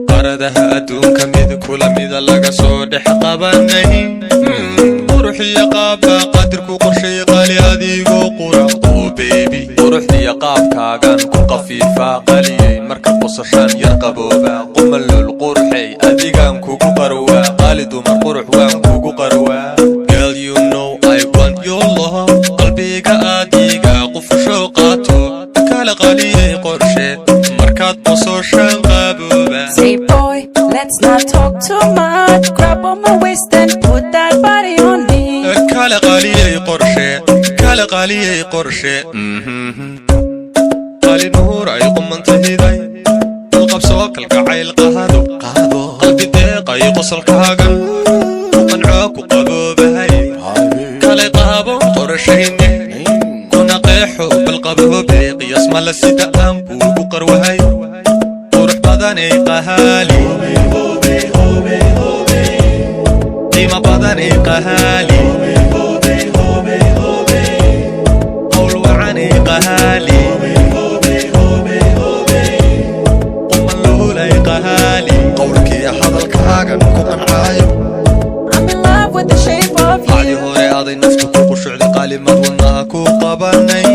Qaradaha adduunka mid kula mida laga soo dhex qabanay. Quruxiyo qaabba qadirku qorshay, qaali, adigoo qura. Oh baby, quruxdiyo qaabkaagan ku qafiifaa, qaliyey. Marka qosashaan yar qabooba, qumalul quruxey, adigaan kugu qarwaa. Qaali dumar, qurux waan kugu qarwaa. Girl, you know I want your love. Qalbiga adiga qufusho qaato. Kala qaliyey qorshe, markaad qososhaan qabooba. Say boy, let's not talk too much. Grab on my waist and put that body on me. Kala qaliyey qorshe, kala qaliyey qorshe. Qali nuur ay qumantahiday, dalqabsoo kalgacayl qaado, qaado. Qalbi deeqay qosolkaagan ku qancoo ku qaboobahay. Kale qaabo qorshayne, kuna qeexo balqaboobe. Qiyas mala sida aan kuugu qarwahay. Qurux badanay qahaali, qiimo badanay qahaali, qowl wacanay qahaali, qumaluulay qahaali. Qowlkii hadalkaagan ku qancaayo. I'm in love with the shape of Qacdi you. hore aday naftu ku qushucday, qaalimad wadnaha ku qabanay.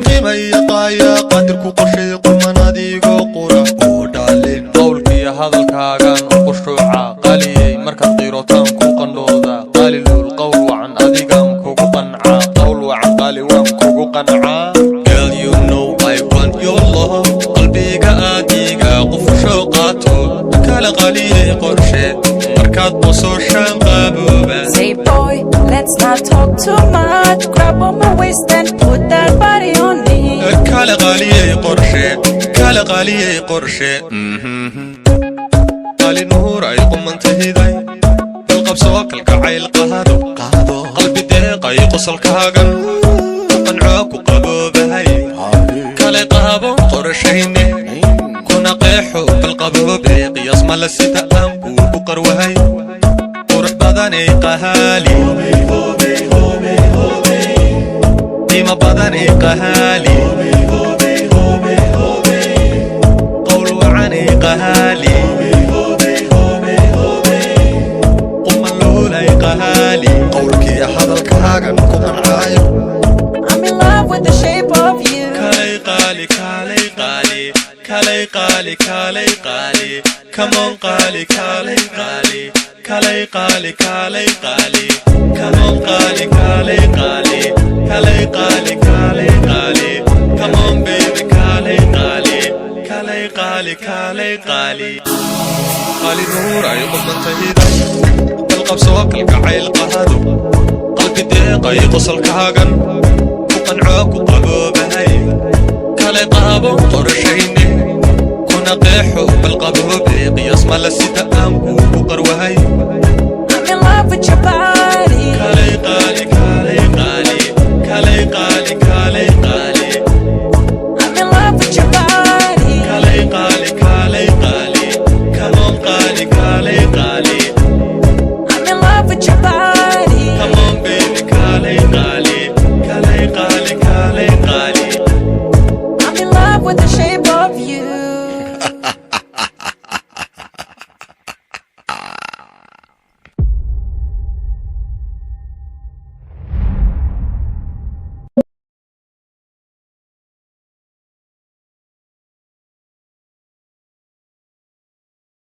Qiimaya qaaya qadirku qorshay, quman adigoo qura oo dhaalin. Qowlkiiyo hadalkaagan u qushuuca, qaliyey. Markaad qiirotaan ku qandhooda, qaali luul. Qowl wacan adigaan kugu qancaa, qowl wacan, qaali, waan kugu qancaa. Girl, you know I want your love. Qalbiga adiga qufusho qaato. Kala qaliyey qorshe, markaad qososhaan qabooba. Say boy, let's not talk too much. Grab on my waist and put that body on me. Kala qaliyey qorshe, kala qaliyey qorshe. Qali nuur ay qumantahiday, dalqabsoo kalgacayl qaado, qaado. Qalbi deeqay qosolkaagan ku qancoo ku qaboobahay. Kale qaabo qorshayne, kuna qeexo balqaboobe. Qiyas mala sida aan kuugu qarwahay. Qurux badanay qahaali, qiimo badanay qahaali, qowl wacanay qahaali, qumaluulay qahaali. Qowlkii hadalkaagan ku qancaayo. I'm in love with the shape of you. Kalay qaali, kalay qaali, kalay qaali, kalay qaali. Come on, qaali, kalay qaali, kalay qaali, kalay qaali. Come on, qaali, kalay qaali, kalay qaali, kalay qaali. Come on baby, kalay qaali, kalay qaali, kalay qaali. Qaali nuur ay qumantahiday, dalqabsoo kalgacayl qaado. Qalbi deeqay qosolkaagan ku qancoo ku qaboobahay. Kale qaabo qorshayne, kuna qeexo balqaboobe. Qiyas mala sida aan